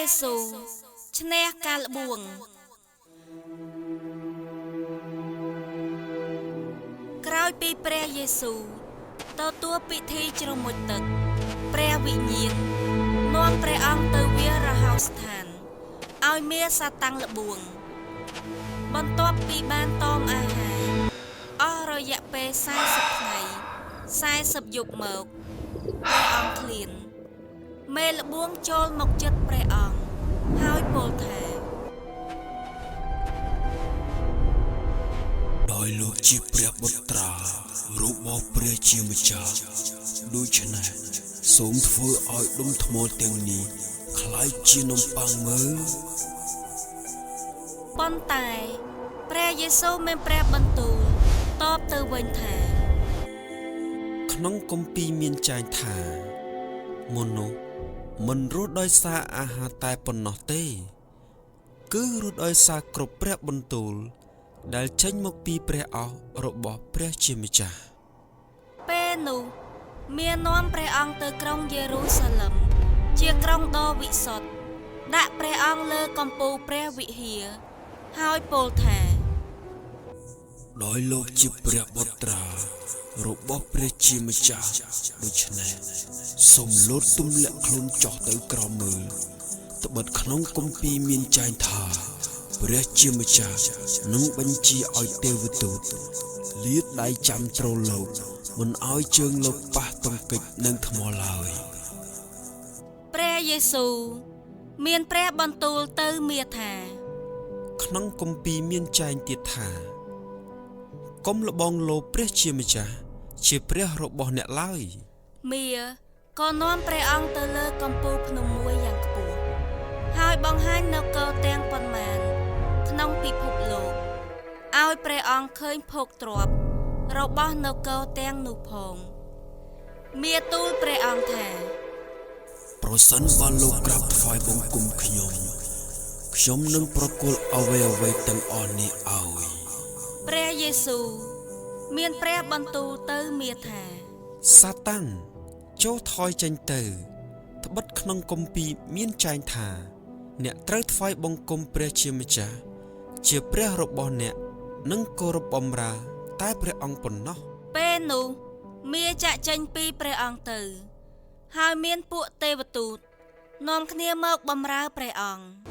យេស៊ូឈ្នះការល្បួងក្រោយពីព្រះយេស៊ូទទួលពិធីជ្រមុជទឹកព្រះវិញ្ញាណនាំព្រះអង្គទៅវាលរហោស្ថានឲ្យមារសាតាំងល្បួងបន្ទាប់ពីបានតមអាហារអស់រយៈពេល40ថ្ងៃ40យប់មកព្រះអង្គឃ្លានមេល្បួងចូលមកចិត្តព្រះអង្គហើយពោលថាដោយលោកជាព្រះបុត្រារបស់ព្រះជាម្ចាស់ដូច្នេះសូមធ្វើឲ្យដុំថ្មទាំងនេះក្លាយជានំប៉័ងមើលប៉ុន្តែព្រះយេស៊ូវមានព្រះបន្ទូលតបទៅវិញថាក្នុងគម្ពីរមានចែងថាមនុស្សមិនរស់ដោយសារអាហារតែប៉ុណ្ណោះទេគឺរស់ដោយសារគ្រប់ព្រះបន្ទូលដែលចេញមកពីព្រះឱស្ឋរបស់ព្រះជាម្ចាស់ពេលនោះមាននាំព្រះអង្គទៅក្រុងយេរូសាឡឹមជាក្រុងដ៏វិសុទ្ធដាក់ព្រះអង្គលើកំពូលព្រះវិហារហើយពោលថាដោយលោកជាព្រះបុត្រារបស់ព្រះជាម្ចាស់ដូច្នេះសូមលោតទម្លាក់ខ្លួនចុះទៅក្រោមមើលត្បិតក្នុងគម្ពីរមានចែងថាព្រះជាម្ចាស់នឹងបញ្ជាឲ្យទេវទូតលាតដៃចាំទ្រលោកមិនឲ្យជើងលោកប៉ះទង្គិចនឹងថ្មឡើយព្រះយេស៊ូវមានព្រះបន្ទូលទៅមាថាក្នុងគម្ពីរមានចែងទៀតថាកុំលបងលោព្រះជាម្ចាស់ជាព្រះរបស់អ្នកឡើយមាក៏នាំព្រះអង្គទៅលើកំពូលភ្នំមួយយ៉ាងខ្ពស់ហើយបង្ហាញនគរទាំងប៉ុន្មានក្នុងពិភពលោកឲ្យព្រះអង្គឃើញភោគទ្រព្យរបស់នគរទាំងនោះផងមាទូលព្រះអង្គថាប្រសិនបើលោកក្រាបថ្វាយបង្គំខ្ញុំខ្ញុំនឹងប្រគល់អ្វីៗទាំងអស់នេះឲ្យព្រះយេស៊ូវមានព្រះបន្ទូលទៅមាថាសាតាំងចូលថយចេញទៅត្បិតក្នុងគម្ពីរមានចែងថាអ្នកត្រូវថ្វាយបង្គំព្រះជាម្ចាស់ជាព្រះរបស់អ្នកនិងគោរពបម្រើតែព្រះអង្គប៉ុណ្ណោះពេលនោះមាចាក់ចេញពីព្រះអង្គទៅហើយមានពួកទេវទូតនាំគ្នាមកបម្រើព្រះអង្គ។